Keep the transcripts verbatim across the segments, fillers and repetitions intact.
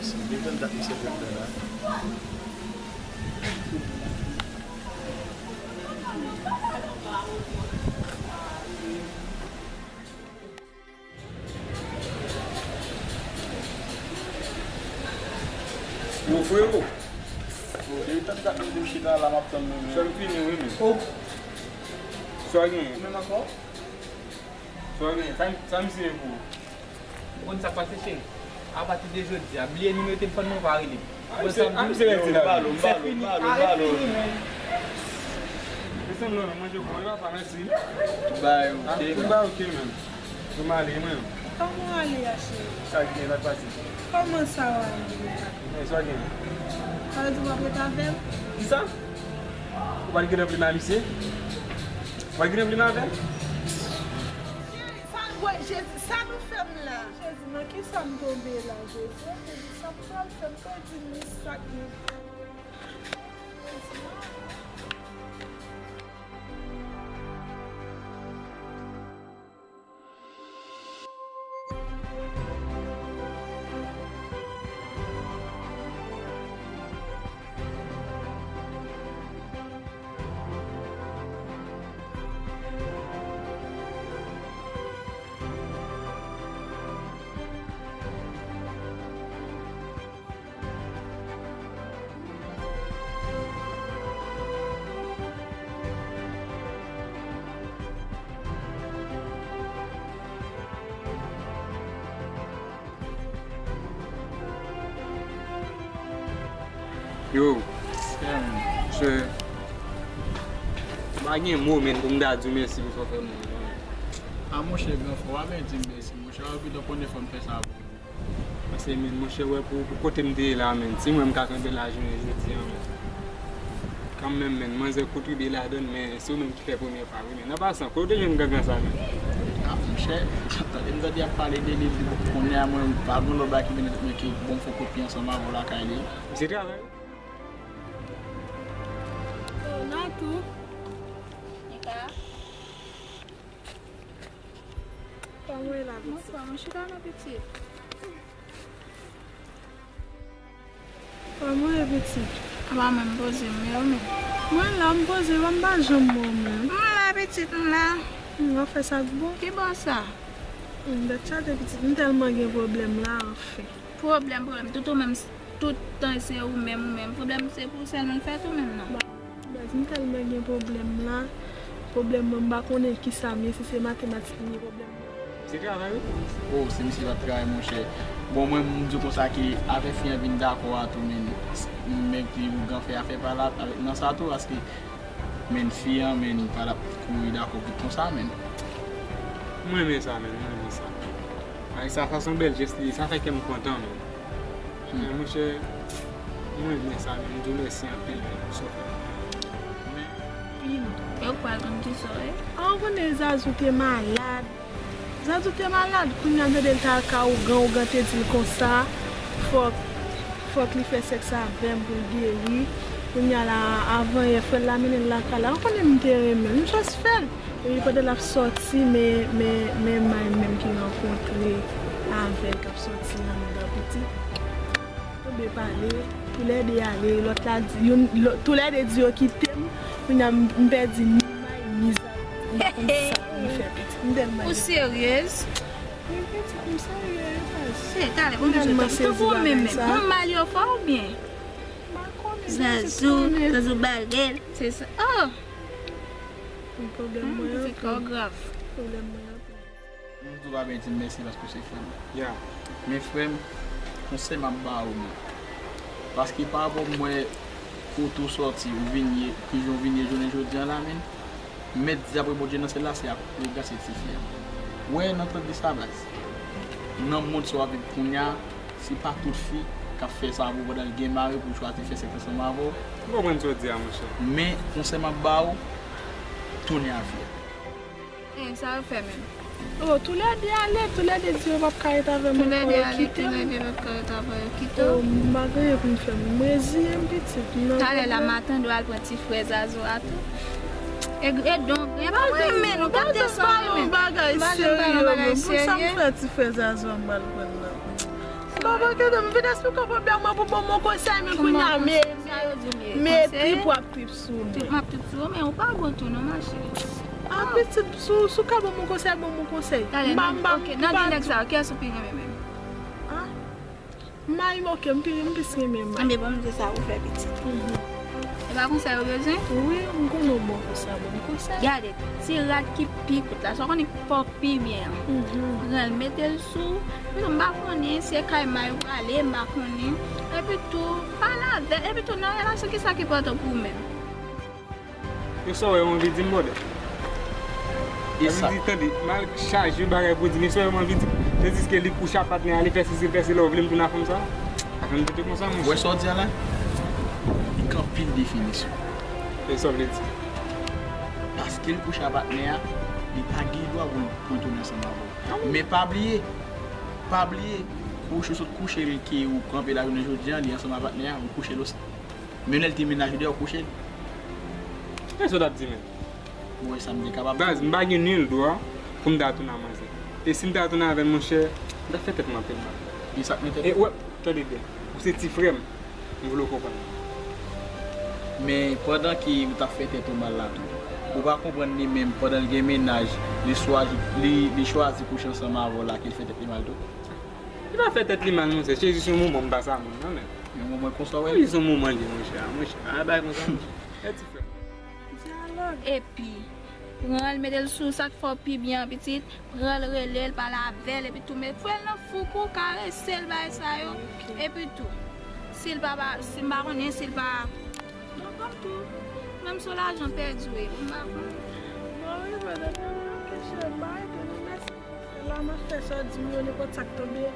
Depi dat misye pran la. Yo, frewo. Yo, depi dat misye chita la, m ap tann nou. Sa m fini, wi, men. Oh. Sa w gen? Ou menm ankò? Sa w gen? Sa, sa misye gen pou ou? Ou konn sa k pase, cheri? Apati de jodi a, bliye nimewo telefòn mwen, pa rele m. Ou konn sa m di w? Yo, m ba l ou, m ba l ou, m ba l ou, m ba l ou, m ba l ou. Se fini. Desann non, manje bon, e pa pa mèsi. Bay, ok. Tout bay ok, menm. Kòman w ale, mwen? Kòman w ale a, cheri? Sa k gen, sa k pase? Kòman sa w ale? Men, sa w gen? Sa vle di w ap ret avè m? Kisa? Ou pa t gen nan plim a misye? Ou pa t gen nan plim avè l? Cheri, sa, wè, Jezi, sa nou fè m la? Jezi, nan kisa m tonbe la, Jezi? Jezi, sa m pral fè? M pèdi mis sa k gen. Yo, se, m pa gen mo, men, pou m ta di w mèsi pou sa w fè mwen, non. A, monchè, gran frè, w pa bezwen di m mèsi, monchè, w ap pito konnen fò m fè sa pou ou. Paske, men, monchè, wè, pou, pou kote m te ye la, men, si mwen m ka kanpe la jounen jodi a, men, kanmenm, men, manzè kontribye ladann, men se ou menm ki fè premye pa, wi, men, an pasan, kote w te jwenn gangan sa, men? A, monchè, tande m tande y ap pale de li, li, kounye a, mwen, pa gen lòt bagay ki vin nan tèt mwen ke bon fò kopi ansanm avè w lakay li. Se travay. Oh, Natou. Nika. Kòman w ye la, pitit? Bonswa, mwen chita non, pitit. Kòman w ye, pitit? Apa mwen m poze m, men ou menm? Mwen la, m poze, m pa janm wè w menm. M la, pitit, m la. Hmm, w ap fè sa k bon? Ki bò sa? Hmm, tèt chaje, pitit, m tèlman gen pwoblèm la, anfen. Pwoblèm, pwoblèm. Tout ou menm, tout tan se ou menm, ou menm. Pwoblèm se pou sèlman fèt ou menm, non. Baz, m tèlman gen pwoblèm la. Pwoblèm mwen, m pa konnen kisa m ye, si se matematik m ye, pwoblèm mwen. Se travay, wi. Oh, se misye pa travay, monchè. Bon, mwen, m di w konsa ke afè fi an vin dakò a tou, men, men ki ougan fè afè pa la avèk nan sa tou, paske, men, fi an, men, pa t ap kouri dakò vit konsa, men. Mwen renmen sa, men, mwen renmen sa. Ay, sa, sa se yon bèl jès li ye, sa fè kè m kontan, men. Men, monchè, mwen renmen sa, men m di w mèsi anpil, men, pou sa w fè. Men, anpil. E ou pral konn kisa w ye? A, ou konnen Zazou te malad. Zazou te malad, kounye a m tande l t al ka ougan, ougan te di l konsa, fòk, fòk li fè sèks avè m pou l geri. Kounye a la, avanyè, frè l la mennen l lakay la. Ou konnen m te renmen l, m jis fè l. Epi pandan l ap sòti, men, men, men may menm ki rankontre avè l k ap sòti anndan pitit. Tonbe pale, toulède ale, lòt la di, youn, lò-, toulède di yo kite m, kounye a m, m pèdi ni may, ni zam, m pa konn sa pou m fè pitit. M tèlman... Ou seryez? Wi, pitit, m serye, wi, baz. Se, talè, bon, m tèlman sezi bagay sa. Tankou ou menm menm. Ou mal yo fò oubyen? M pa konnen, pitit, Zazou, konnen. Zazou bagay. Se sa. Oh! Pwoblèm mwen anpil. Pitit, kò w grav. Pwoblèm mwen anpil. M tou pa byen di m mèsi paske w se frè m. Ya. Men frè m, konsèy m ap ba ou, men. Paske pa rapò m wè kote w sòti, ou vin ye, kijan w vin ye jounen jodi a la, men. Mèt di apre Bondye nan syèl la, se ap regrese ti fi a. Wè, nan tande sa, baz. Nan mond sa w ap viv kounye a, se pa tout fi k ap fè sa pou pandan l gen mari pou l chwazi fè sèks ansanm avè w. M konprann sa w di a, monchè. Men, konsèy m ap ba ou, tounen a fi a. Hein, sa yo fè menm? Oh, toulède ale, toulède di yo p ap ka ret avè m ankò, yo kite m. Toulède ale, toulède p ap ka ret avè yo, kite w. Oh, m pa gen anyen pou m fè, m reziye m, pitit. Talè la, m a tande w al pran ti frè Zazou a tou. E, e donk, e pa renmen nou, gade sa w renmen. M pa janm pale yon bagay serye, men pou sa m fè ti frè Zazou a m pral pran l la. Papa, kite m vin eksplike w pwoblèm mwen pou ban m yon konsèy, men kounye a, men, men trip w ap trip sou mwen. Trip m ap trip sou ou, men ou pa bon tou non, ma cheri. Ah, pitit, si w ka ban m yon konsèy, ban m yon konsèy. Tande, m pa, m pa, ok, nan de nèg sa yo, kiyès ou pi renmen menm? Ah? M pa renmen, ok, m pi, m plis renmen Mike. Anben, ban m di sa pou fè pitit. Mhm. E pa konsèy ou bezwen? Wi, m konnen w bon konsèy, bon konsèy. Gade, ti rad ki pi kout la, sa w konnen ki fè w pi byen an. Mhm. Pran l, mete l sou, epi tou m pa konnen si se kay Mike ou prale, m pa konnen. Epi tou, pale avè l, epi tou nan relasyon, kisa ki enpòtan pou ou menm? Yo sa w wè, w anvi di m, bòdè? E sa? Anvi di, tande, mal chaje bagay pou di m, yo sa w wè, w anvi di m, se jis ke li kouche ak patnè a, li fè sesi, li fè sela, w vle m tounen ak fanm sa? Ak fanm tete konsa, monchè. Wè sa w di a la? Li gen anpil definisyon. E sa w vle di? Paske l kouche ak patnè a, li pa gen dwa pou l, pou l tounen ansanm avè w. Men pa bliye, pa bliye, kouche, w sot kouche l ke ou kanpe la jounen jodi a, li ansanm ak patnè a, ou kouche l osi. Menm lè l te mennaj ou deyò, w kouche l. Kisa w t ap di menm? Bon, e sa m te kapab. Baz, m pa gen nil dwa pou m ta tounen ak manzè. E si m ta tounen avè l, monchè, m t ap fè tèt mwen anpil mal. E sa k mete. E wè, tande byen. Ou se ti frè m. M vle w konprann. Men pandan ke ou t ap fè tèt ou mal la tou, ou pa konprann li menm pandan l gen mennaj, li chwazi, li, li chwazi kouche ansanm avè w la, ke l fè tèt li mal tou? Li pa fè tèt li mal, monchè. Se jis yon moman m pase a moun nan, men. Yon moman konsa, wè. Wi, se yon moman li ye, monchè. Monchè, pa bay konsa, monchè. E ti frè. Dyalòg. Epi, pran l, mete l sou sa k fè w pi byen an, pitit. Pran l, rele l, pale avè l, epi tou, met, foure l nan fouk ou, karese l, bagay sa yo. Ok. Epi tou, si l pa, pa, si m pa konnen, si l pa, non, kòm tou, menm si w lajan pèdi w ye, m pa konnen. Bon, wi, bon, depi m bloke cheri, m pa rete, non, mèsi. Se la m ap fè sa w di m yo, nenpòt sa k tonbe,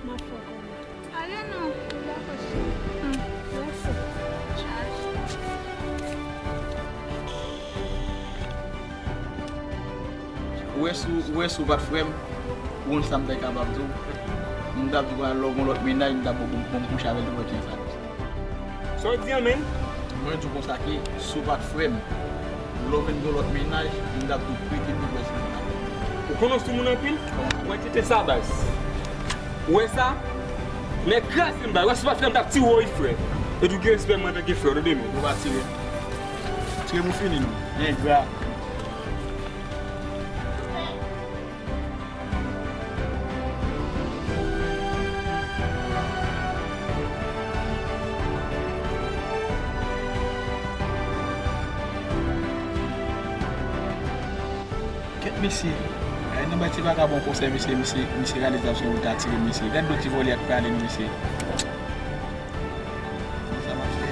m ap fè w konnen. Ale non. M dakò, cheri. Hmm. Mèsi. Chaj. Ou wè si w, ou wè si w pa t frè m, ou konn sa m ta kapab di w. M t ap di w, lè w gon lòt mennaj, m t ap bon, bon, bon kouche avè l tou, wè kijan sa. Sa w di an, menn? Mwen di w konsa ke, si w pa t frè m, lè w vin gen lòt mennaj, m t ap tou pete tou pwès mennaj. Ou konnen w sou moun anpil? Kòman? Mwen tete sa, baz. Ou wè sa? Nèg kraze m, baz. Wè si w pa t frè m, m t ap tire w, wi, frè. E tou gen respè mwen antanke frè w, tande, menn. Ou pa tire. Tire pou fini, non. Engra. Kèt mesye. Ay, nan bay ti vagabon konsèy, mesye, mesye, mesye rale zam sou wout la, tire mesye. Gad lòt ti vòlè ak prale, mesye. Sa m ap fè.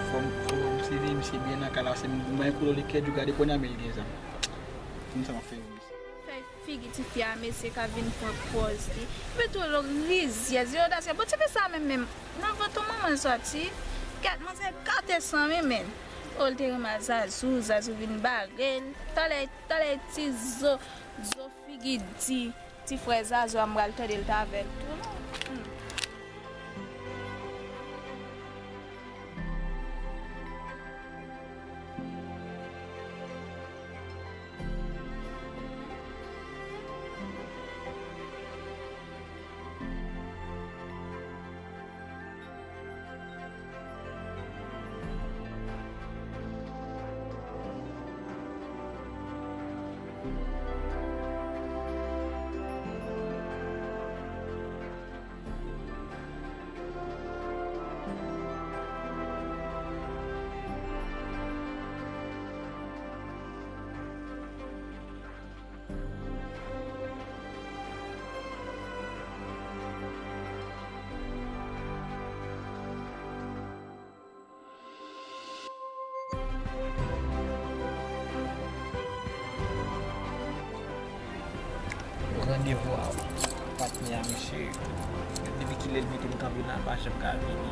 Fò m, fò m seve, mesye, byen nan kay la, se m, m bay koulè li kèt, ou gade kounye a, men l gen zam. Fò m sa m ap fè. Fè figi tifi a, mesye, k ap vin pran pòz li. Epi tou, l rizyèz, li odasyè. Bon, tifi sa menm, menm, nan vant yon manman l sòti. Gad, manzè gate san menm, menm. O, l te renmen ak Zazou, Zazou vin bare l. Talè, talè, ti zo, zo figi di, ti frè Zazou a, m pral tande l t avè l tou, non. Hmm. Randevou a patnè a, mesye. Depi kilè l mete m kanpe la, l pa janm ka vini.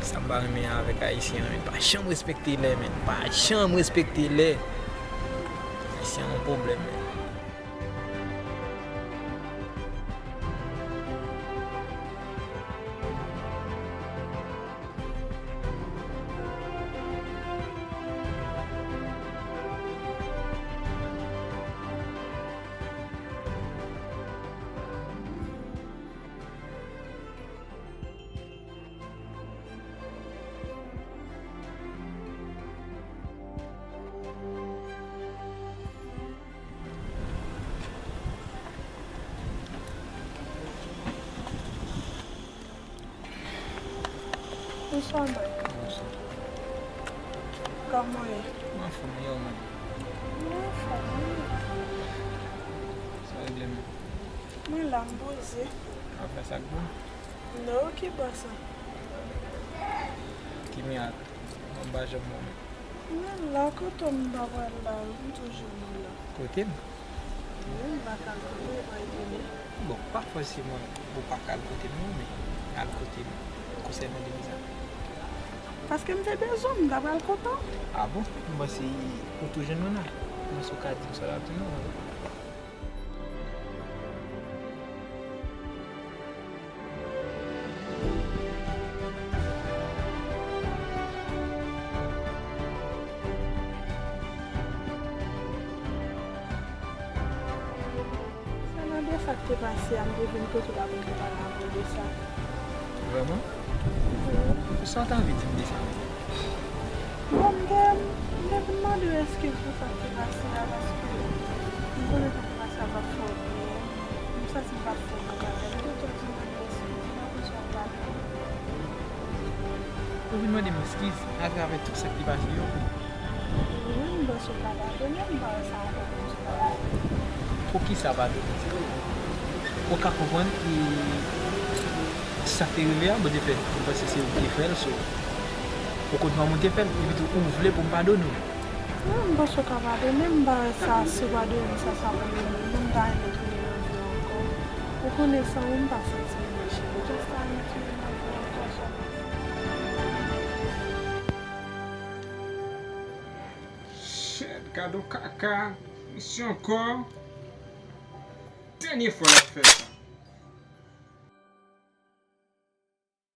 Sa m pa renmen avèk Ayisyen an, men pa janm respekte lè, men pa janm respekte lè. Ayisyen an yon pwoblèm, men. Bonswa, Mike. Bonswa. Kòman w ye? Mwen anfòm, e ou menm? Mwen anfòm, wi. Sa regle menm? Mwen la, m poze. Afè sa k bon? Non, ki bò sa? Ki mirak? Mwen pa janm bon menm. Mwen la, kote w m ta pral la, m toujou menm la. Kote m? Wi, m pa ka al kote w, pa etone. Bon, pa fòseman ou pa ka al kote m non, men al kote m. Konsènan de viza. Paske m te bezwen w, m ta pral kote w. A bon? M panse ou tou jwenn mwen la. M panse ou ka di m sa w ap di non. Sèlman de sa k te pase a, m te vin kote w la pou m te pale avè w de sa. Vrèman? Wi. Sa w ta anvi di m de sa menm? Bon, m te, m te vin mande w eskiz pou sa k te pase a, paske m konnen sa k te pase a pa t fè w byen. M santi m pa t fè w bon bagay. M te tou di mande w eskiz, m pa konn sa w pale. Ou vin mande m eskiz atravè tout sa k te pase yo? Wi, m panse w ka padone m, m pa wè sa ankò pou m di padone. Poukisa padone? Ou ka konprann, e, sa k te rive a, Bondye fè, m panse se ou ki te fè l, so, ou konn kòman ou te fè l, epi tou ou vle pou m padone w. Wi, m panse w ka padone m, m pa wè sa, si w padone m, sa, sa pou m, m ta renmen tounen nan vi w ankò. Ou konnen san ou m pa santi m byen, cheri. Just ta renmen tounen nan vi w ankò, sa. Shit, gad on kaka. Misye ankò. Dènye fwa l ap fè sa.